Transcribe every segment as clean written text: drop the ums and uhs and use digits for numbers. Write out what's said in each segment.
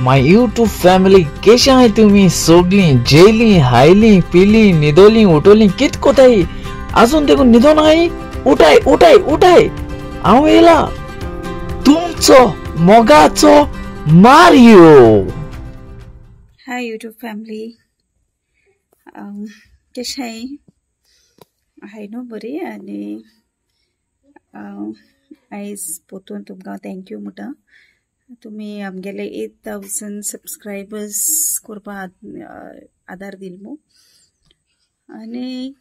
My YouTube family केशे आहाय तुमी सोगलीं जेली हायली पिली न्हिदोली उठोली कित कोताय आजून देखून न्हिदोन आहाय उठाय उठाय उठाय हांव येयला तुमचो मोगाचो मारियो। हाय यूट्यूब फॅमिली, कशें आहाय? हाय न्हू बरी। आनी आयज पोतून तुमकां thank you म्हणटा। तुमी आमगेले 8000 सबस्क्रायबर्स करपाक आदार दिल मू। आनी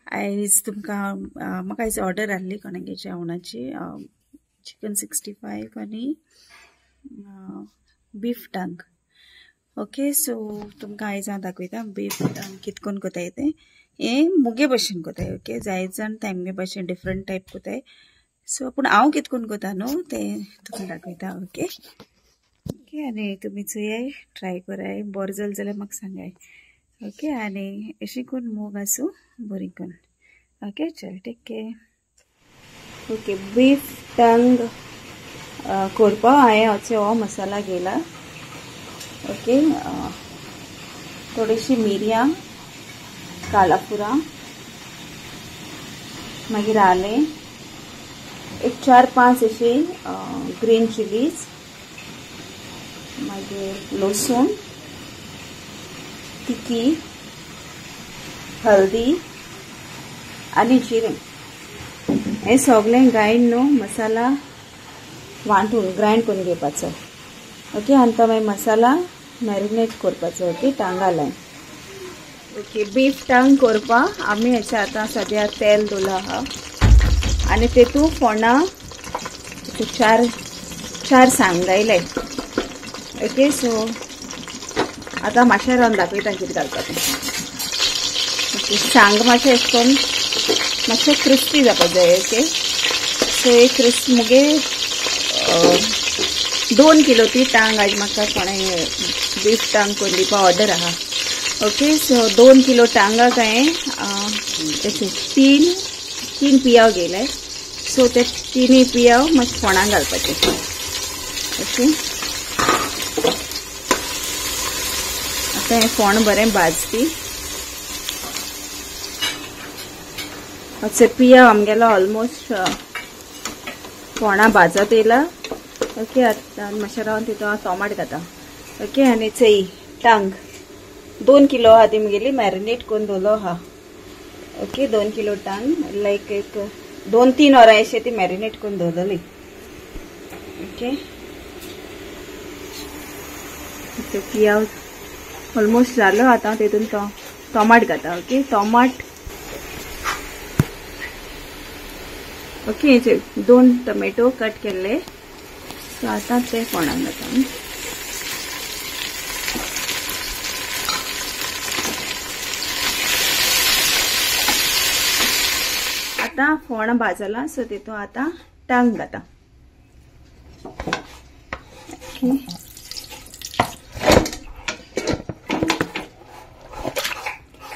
आयज तुमकां म्हाका आयज ऑर्डर आहली कोणागे जेवणाची, चिकन 65 आनी बीफ टांग। ओके, सो तुमकां आयज हांव दाखयता बीफ टांग कितकोन कोताय तें। हें मुगे भशेन कोताय। ओके, जाय जाण तेमगे भशेन डिफरंट टायप कोताय। सो पूण हांव कितकोन कोता न्हू तें तुमकां दाखयता। ओके ओके, आनी तुमी चोयाय, ट्राय कराय, बरें जालें जाल्यार म्हाका सांगाय। ओके, आनी अशें करून मोग आसूं बरी करून। ओके, चल, take care. Okay, beef tongue करपाक हांवें अशें हो मसाला घेयला। ओके, थोडीशी मिरयां, कालापुरा, मागीर आलें, एक 4-5 अशी ग्रीन चिलीज, मागीर लसूण, तिखी, हल्दी आनी जिरें। हें सगळें ग्रायंड न्हू मसाला वांटून ग्रायंड करून घेवपाचो। ओके, आनी तो मागीर मसाला मॅरिनेट करपाचो। ओके, टांगा लायन। ओके, बीफ टांग करपाक आमी हेचे आतां सद्या तेल दवरलां आहा आनी तेतूं फोंडा चार सांग घायले। ओके, सो आतां मातशें रावन दाखयता कितें घालपाचें। ओके, सांग मातशें अशें करून मातशें क्रिस्पी जावपाक जाय। ओके, सो एक क्रिस्प मुगे 2 किलो ती टांग आज म्हाका कोणें बीफ टांग करून दिवपा ऑर्डर आहा। ओके, सो 2 किलो टांगाक हांवें 3 पियाव घेयले। सो ते 3 पियाव मातशें फोंडाक घालपाचे। ओके, आतां हें फोंड बरें भाजपी। पियाव आमगेलो ऑलमोस्ट फोंडा भाजत येयला। ओके, आतां मातशें रावन तितून हांव टोमाट घाता। ओके, आनी चय टांग 2 किलो आहा ती म्हगेली मॅरिनेट करून दवरलो आहा। ओके, 2 किलो टांग लायक एक 2-3 वरां अशें ती मॅरिनेट करून दवरली। ओके, पियाव ऑलमोस्ट जालो। आतां तितून टोमाट घाता। ओके, टोमाट। ओके, 2 टोमॅटो कट केल्ले। सो आतां ते फोंडाक घाता। आतां फोंड भाजला, सो तितून आतां टांग घाता। ओके,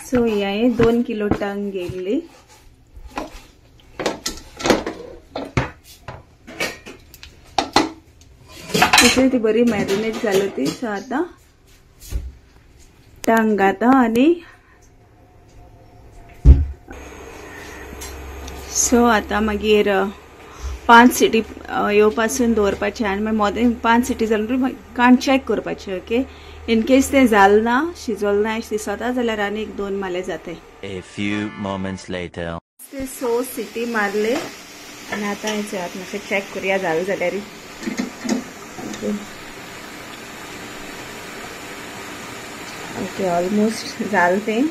सो ही हांवें 2 किलो टांग घेयल्ली। ती बरी मॅरिनेट जाली ती। सो आतां टांग घाता आनी सो आतां मागीर 5 सिटी येवपासून दवरपाचें आनी मागीर मोदें 5 सिटी जाल्यार काण चॅक करपाचें। ओके, इन केस तें जालें ना, शिजोलें ना अशें दिसता जाल्यार आनी एक 2 माले जाताय। A few moments later. ते 6 सिटी मारले आनी आतां हें मातशें चॅक करुया जालें जाल्यार। ओके, ऑलमोस्ट जालें तें।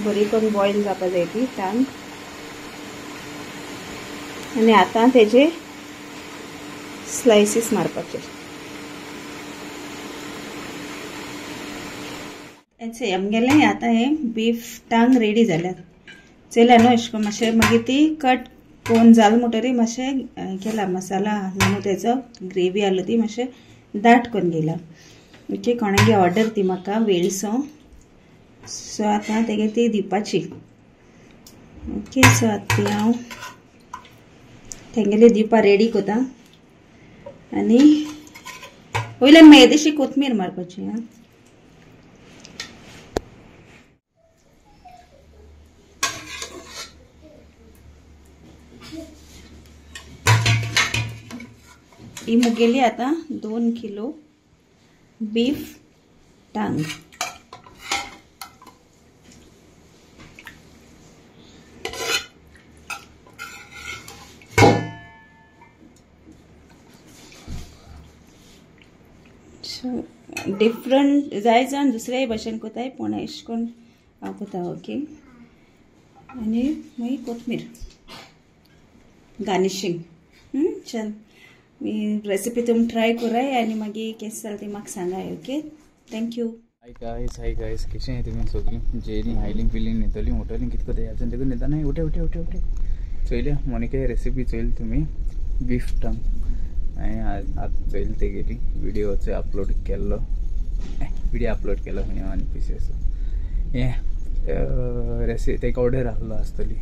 बरी करून बॉयल जावपा जाय ती टांग। आनी आतां तेजे स्लायसीस मारपाचे। आमगेलें आतां हें बीफ टांग रेडी जाल्यात। चोयल्या न्हू अशें करून मातशें मागीर ती कट करून जालें म्हणटरी मातशें केला मसाला आहलो न्हू तेजो ग्रेवी आहलो ती मातशें दाट करून घेयला। ओके, कोणागे ऑर्डर ती म्हाका वेळसो। सो आतां तेगे ती दिवपाची। ओके सो आतां हांव तेंगेले दिवपा रेडी कोता आनी वयल्यान मागीर येदेशी कोथमीर मारपाची. आं ही मुगेली आतां 2 किलो बीफ टांग. डिफरंट जाय जाण दुसऱ्याय भाशेन कोताय पूण अशें करून हांव कोता. ओके आनी मागीर कोथमीर गार्निशींग. चल रेसिपी तुमी ट्राय कराय आनी मागीर केस जालें ती म्हाका सांगाय. Okay thank you. Hi guys, hi guys, कशें तुमी सगळीं जेयलीं हायलीं पिलीं न्हिदलीं उठलीं कितें कोताय अजून देखून न्हिदना. उठे उठे उठे उठे चोयल्या मोनिका रेसिपी चोयली तुमी बीफ टंग. हांवें आतां चोयली तेगेली व्हिडियोचो अपलोड केल्लो, व्हिडियो अपलोड केलो खंय आनी पिसेस हें रेसिपी तेका ऑर्डर आहलो आसतली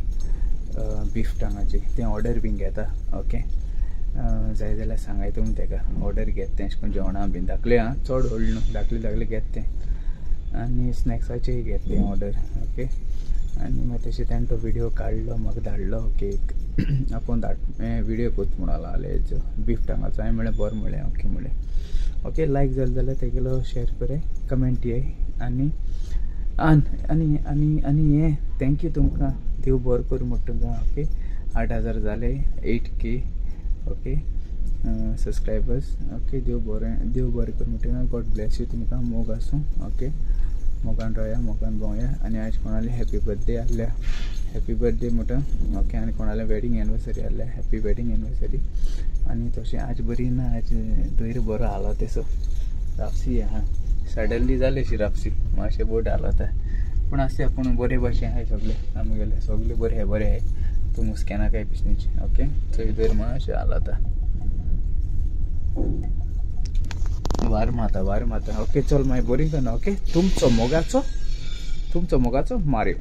बीफ टंगाची, तें ऑर्डर बीन घेता. ओके जाय जाल्यार सांगाय तुमी तेका ऑर्डर घेत तें अशें करून जेवणां बीन धाकलें आं, चड व्हडलें न्हू, धाकलें धाकलें घेत तें आनी स्नॅक्साचेय घेत तें ऑर्डर. ओके आनी मागीर तशें तेणें तो व्हिडियो काडलो म्हाका धाडलो. ओके एक आपूण धाड व्हिडियो कोत म्हणून लागलो बीफ टांगाचो. हांवें म्हणलें बरें म्हणलें ओके म्हणलें. ओके लायक जालें जाल्यार तेगेलो शेर कराय, कमेंट येय आनी आनी आनी आनी हें thank you तुमकां, देव बरो करूं म्हणटा तुमकां. ओके 8000 जाले, 8K okay subscribers. Okay देव बरें, देव बरें करूं म्हणटा, गॉड ब्लेस you तुमकां, मोग आसूं. ओके मोगान रावया, मोगान भोंवया. आनी आयज कोणाले हॅपी बर्थडे आहल्या, हॅपी बर्थडे म्हणटा. ओके आनी कोणाले वेडींग एनिवर्सरी आहल्या, हॅपी वेडींग एनिवर्सरी. आनी तशें आज बरी ना, आज दोयर बरो हालो तेसो रापसी आहा, सडनली जाली अशी रापसी, मातशें बोट हालता पूण आसता, पूण बरे भाशेन आहाय सगळे आमगेले, सगळे बरे आहाय, बरे आहाय, तूं मुस्केना काय पिसनीच. ओके चोय दोयर मातशें हालता, वार माता वार माता. ओके चल मागीर बरी करना. ओके तुमचो मोगाचो, तुमचो मोगाचो मारियो.